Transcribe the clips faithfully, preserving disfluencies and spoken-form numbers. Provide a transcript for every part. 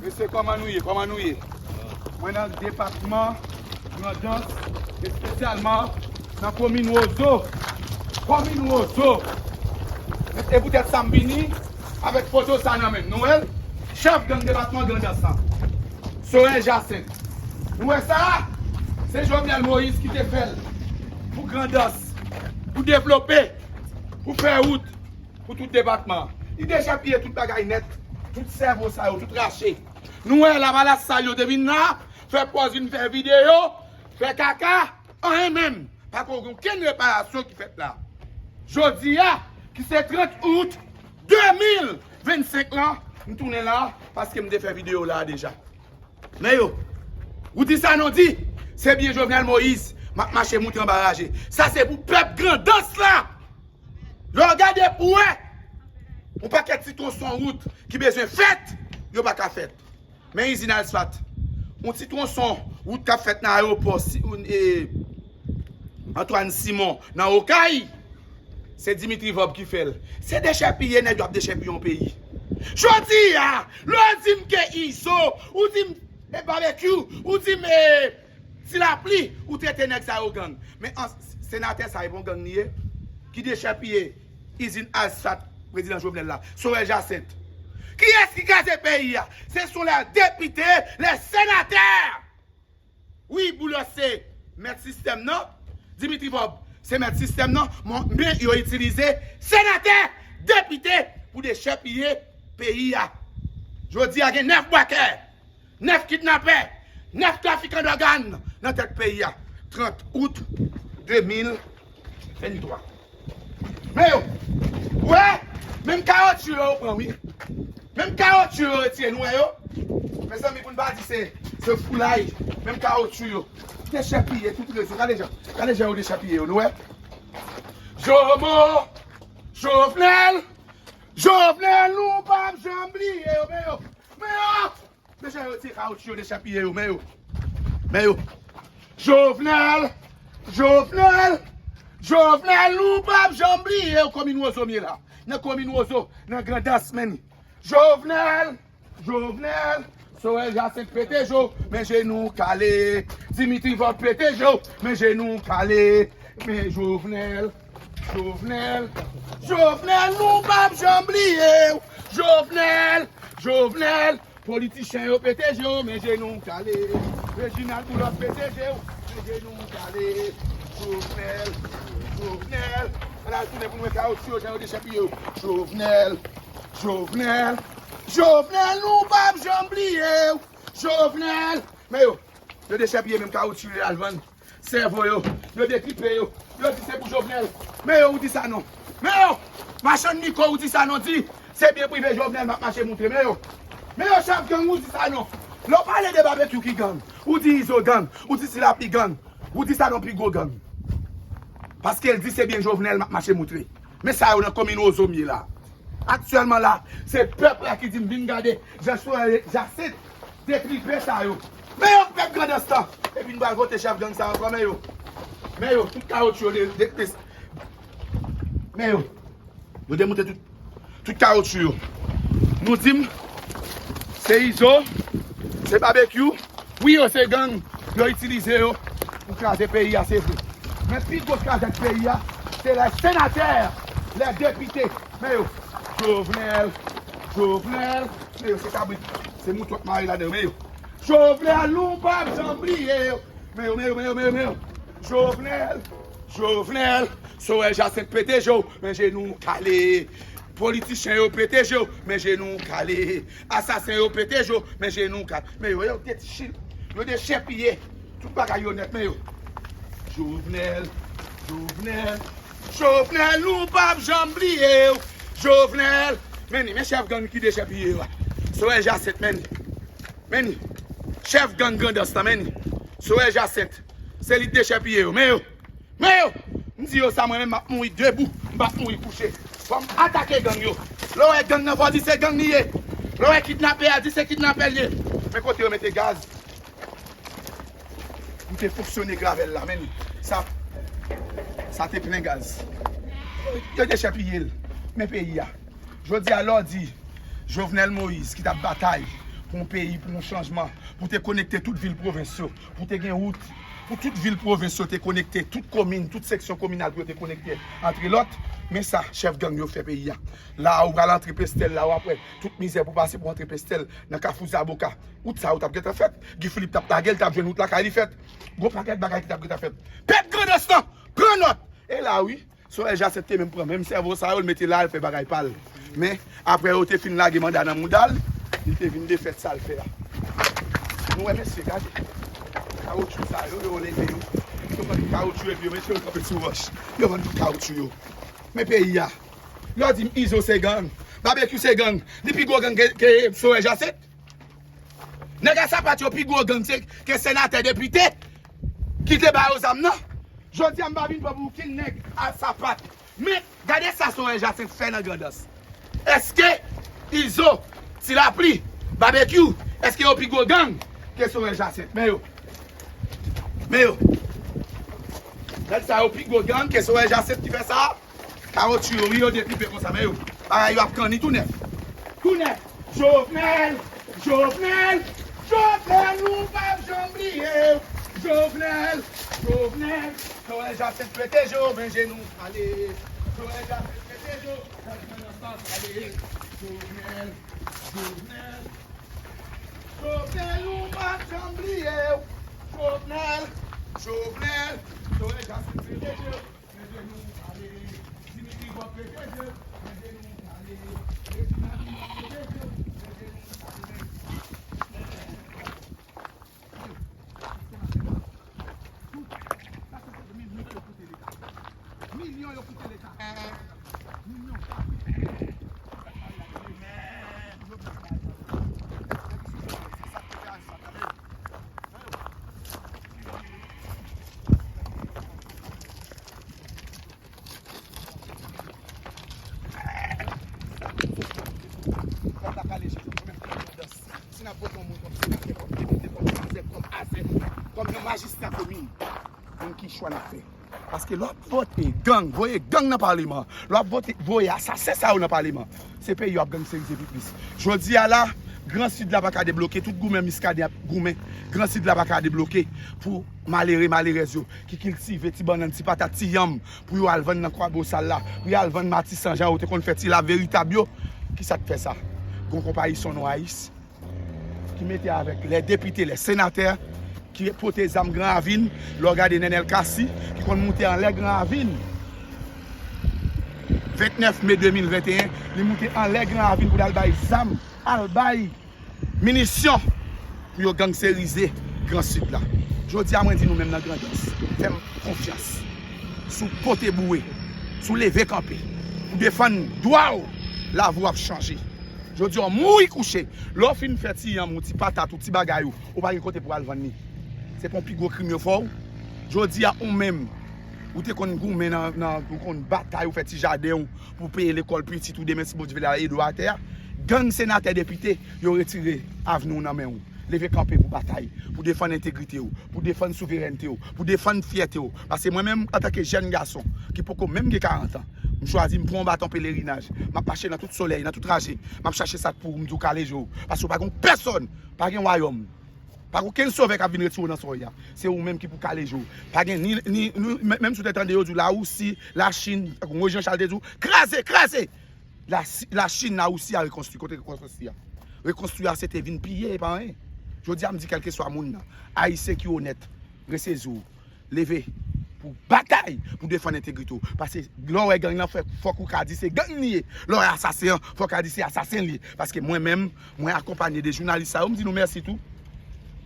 Mesye, kòman nou ye? Kòman nou ye? Mwen nan depatman Grandans, espesyalman nan komin Wozo. Komin Wozo. E poutèt sa m vini avèk foto sa nan men m. Nou wè l? Chèf gang depatman Grandans lan, Sorel Jacinthe. Nou wè sa? Se Jovenel Moïse ki te fè l pou Grandans, pou devlope, pou fè wout pou tout depatman an. Li dechèpiye tout bagay nèt. Tout sèvo sa yo, tout rache. Nou wè lavalas sa yo te vin la, fè pòz, vin fè videyo, fè kaka, anyen menm. Pako gen okenn reparasyon ki fèt la. Jodi a, ki se trant out de mil vennsenk lan, m tounen la, paske m te fè videyo la deja. Men yo, ou di sa non di, se byen Jovenel Moïse, m ap mache moute anba raje. Sa se pou pèp Grandans la. Lè w gade pou wè, yon pakèt ti twonson wout ki bezwen fèt, yo pa ka fèt. Men izin asfat. Yon ti twonson wout k ap fèt nan ayewopò, si, e, Antoine Simon, nan Okay, se Dimitri Vorbe ki fè l. Se dechèpiye nèg yo ap dechèpiye yon peyi. Jodi a, lè w di m ke Izo, ou di m, e, Babekyou, ou di m, e, Ti Lapli, ou trete nèg sa yo gang. Men an, senatè sa, e pa yon gang li ye, ki dechèpiye izin asfat prezidan Jovenel la. Sorel Jacinthe. Kiyès ki kraze peyi a? Se sou lè depite, lè senatè. Wi, Boulos se mèt sistèm nan. Dimitri Vorbe se mèt sistèm nan. Mon, men yo itilize senatè, depite pou dechèpiye peyi a. Jodi a gen nèf bwakè, nèf kidnapè, nèf trafikan dògàn nan tèt peyi a. Trant out de mil venntwa. Men yo, ou wè, menm kawotchou yo, yo pran, wi. Menm kawotchou yo retire, nou wè yo. Mezanmi, pou n pa di se, se foulay, menm kawotchou yo dechèpiye tout rezo. Gade jan, gade jan yo dechèpiye yo, nou wè. Jomo, Jovenel, Jovenel, nou p ap janm bliye yo, men yo, men yo. Deja yo tire kawotchou yo, dechèpiye yo, men yo. Men yo. Jovenel, Jovenel, Jovenel, nou p ap janm bliye yo, komin Wozo m ye la. Nan komin Wozo, nan Grandans, men. Jovenel, Jovenel, Sorel Jacinthe pete je w, men jenou w kale. Dimitri Vorbe pete je w, men jenou w kale. Men Jovenel, Jovenel, Jovenel, nou p ap janm bliye w. Jovenel, Jovenel, politichen yo pete je w, men jenou w kale. Reginald Boulos pete je w, men jenou w kale. Jovenel, Jovenel, ann al tounen pou n wè kawotchou yo, jan yo dechèpiye yo. Jovenel, Jovenel, Jovenel, nou p ap janm bliye w. Jovenel, men yo, yo dechèpiye menm kawotchou yo al vann. Sèvo yo, yo detripe yo, yo di se pou Jovenel. Men yo, ou di sa non. Men yo, machann mikwo, ou di sa non, di, se byen prive Jovenel m ap mache moutre. Men yo, men yo, chèf gang, ou di sa non. Lè w pale de Babekyou ki gang, ou di Izo gang, ou di Ti Lapli gang, ou di sa non pi gwo gang. Paske l di se byen Jovenel m ap mache moutre. Men sa yo nan komin Wozo m ye la. Aktyèlman la, se pèp la ki di m vin gade Jean Sorel Jacinthe detripe sa yo. Men yo pèp Grandans lan. Epi n pral vote chèf gang sa ankò, men yo. Men yo, tout kawotchou yo de, de, de, men yo. Yo demonte tout, tout kawotchou yo. Nou di m, se Izo, se Babekyou. Wi, yo se gang, yo itilize yo pou kraze peyi a, se vre. Men pi gwo krazèt peyi a, se lè senatè, lè depite. Men yo, Jovenel, Jovenel, men yo se kabrit, se mouton k mare ladan yo, men yo. Jovenel, nou p ap janm bliye yo. Men yo, men yo, men yo, men yo, men yo. Jovenel, Jovenel, Sorel Jacinthe pete je w, men jenou w kale. Politichen yo pete je w, men jenou w kale. Asasen yo pete je w, men jenou w kale. Men yo, yo dechèpiye. Yo dechèpiye. Tout bagay yo nèt, men yo. Jovenel, Jovenel, Jovenel, nou p ap janm bliye w. Jovenel, men ni, men chèf gang ki dechèpiye yo a. Sorel Jacinthe, men ni. Men ni. Chèf gang Grandans lan, men ni. Sorel Jacinthe. Se li k dechèpiye yo. Men yo. Men yo. M di yo sa, mwen menm, m ap mouri debou. M p ap mouri kouche. Fò m atake gang yo. Lè w wè gang nan, fò w di se gang li ye. Lè w wè kidnapè a, di se kidnapè l ye. Men kote yo mete gaz. M te fonksyone gravèl la, men sa, sa te plen gaz. Yo dechèpiye l. Men peyi a. Jodi a, lè w di Jovenel Moïse ki t ap batay pou yon peyi, pou yon chanjman, pou te konekte tout vil pwovens yo, pou te gen wout, pou tout vil pwovens yo te konekte, tout komin, tout seksyon kominal pou yo te konekte antre lòt. Men sa, chèf gang yo fè peyi a. La a, ou pral antre Pestèl, la a, w ap wè tout mizè pou pase pou antre Pestèl, nan Kafou Zaboka. Wout sa yo t ap gentan fèt. Guy Philippe t ap lage l, t ap jwenn wout lakay li fèt. Gon pakèt bagay ki t ap gentan fèt. Pèp Grandans lan, pran nòt! E la, wi, Sorel Jacinthe te menm pran menm sèvo sa yo, l mete la, l fè bagay pa l. Men, apre yo te fin lage manda nan mouda l, li te vin defèt sa l fè a. Nou wè, mesye, gade. Kawotchou sa yo, yo leve yo. Yo vann tout kawotchou epi yo mete yo kanpe sou wòch. Yo vann tout kawotchou yo. Men peyi a. Yo di m Izo se gang. Babekyou se gang. Li pi gwo gang ke, ke Sorel Jacinthe. Nèg a sapat yo pi gwo gang se, ke senatè, depite ki te ba yo zam nan. Jodi a m pa vin pran pou okenn nèg a sapat. Men, gade sa Sorel Jacinthe fè nan Grandans. Èske Izo, Ti Lapli, Babekyou, èske yo pi gwo gang ke Sorel Jacinthe? Men yo. Men yo. Nèg sa yo pi gwo gang ke Sorel Jacinthe ki fè sa. Kawotchou yo, wi, yo detripe konsa, men yo. Bagay yo ap kanni tou nèf. Tou nèf. Jovenel, Jovenel, Jovenel, nou p ap janm bliye w. Jovenel, Jovenel, Sorel Jacinthe pete je w, men je nou kale. Sorel Jacinthe pete je w, men je nou kale. Jovenel, Jovenel, Jovenel, nou p ap janm bliye w. Jovenel, Jovenel, Sorel Jacinthe pete je w. Milyon yo koute Leta. Milyon. Kòm lakay leje, nou menm kòm Grandans, si n ap vote yon moun kòm senatè, kòm depite, kòm pastè, kòm azèk, kòm yon majistra komin, moun ki chwa n ap fè? Paske lè w ap vote gang, voye gang nan paleman, lè w ap vote, voye asasen sa yo nan paleman, se peyi yo ap gangsterize pi plis. Jodi a la, Gran Sid la pa ka debloke, tout goumen Miskaden ap goumen. Gran Sid la pa ka debloke pou malere, malerèz yo ki kiltive ti bannann, ti patat, ti yanm, pou yo al vann nan Kwabosal la, pou yo al vann Matisan, jan yo te konn fè ti la veritab yo. Kisa k fè sa? Gon konpayi Sunrise ki mete avèk lè depite, lè senatè ki pote zam Gran Ravin. Lè w gade Nenel Cassy ki konn moute anlè Gran Ravin, vennèf me de mil venteyen, li moute anlè Gran Ravin pou l al bay zam, al bay minisyon pou yo gangsterize Gran Sid la. Jodi a, mwen di nou menm nan Grandans, fè m konfyans. Si w pote bouwe, si w leve kanpe pou defann dwa w, lavi w ap chanje. Jodi a, w mouri kouche. Lè w fin fè ti yanm ou, ti patat ou, ti bagay ou, ou pa gen kote pou w al vann li. Se pa yon pi gwo krim yo fè w? Jodi a, ou menm, ou te konn goumen nan, nan, ou konn batay, ou fè ti jaden w pou peye lekòl pitit ou, demen si Bondye vle, al ede w atè a. Gang senatè, depite, yo retire avni w nan men w. Leve kanpe pou batay, pou defann entegrite w, pou defann souverènte w, pou defann fyète w. Paske mwen menm, antanke jèn gason ki poko menm gen karant an, m chwazi m pran yon baton pelerinaj. M ap mache nan tout solèy, nan tout raje. M ap chache sa k pou m di w kale je w. Paske w pa gen pèsonn, pa gen wayòm. Pa gen okenn sovè k ap vin retire w nan sa w ye a. Se ou menm ki pou kale je w. Pa gen ni, ni, ni, menm si w te tande yo di w Lawousi, Lachin, tankou Moyiz Jan Chal te di w, kraze, kraze! Lasi-, Lachin, Lawousi a rekonstwi. Kote rekonstwi a? Rekonstwi a se te vin piye, e pa anyen. Jodi a, m di kèlkeswa moun nan, Ayisyen ki onèt, resezi w, leve pou batay, pou defann entegrite w. Paske lè w wè gang nan fè, fòk ou ka di se gang li ye. Lè w wè asasen an, fòk ou ka di se asasen li ye. Paske mwen menm, mwen akonpanye de jounalis sa yo, m di nou mèsi tou.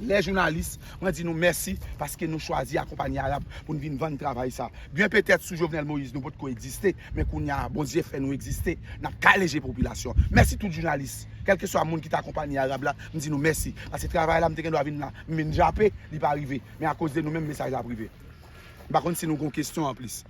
Lè jounalis, mwen di nou mèsi paske nou chwazi akonpanye Arab pou n vin vann travay sa. Byen petèt sou Jovenel Moïse nou potko egziste, men kounye a Bondye fè nou egziste, n ap kale je popilasyon. Mèsi tout jounalis, kèlkeswa moun ki t akonpanye Arab la, m di nou mèsi. Paske travay la m te gen dwa vin la, m vin jape, li pa rive. Men akoz de nou menm mesaj la ap rive. M pa konn si nou gon kesyon anplis.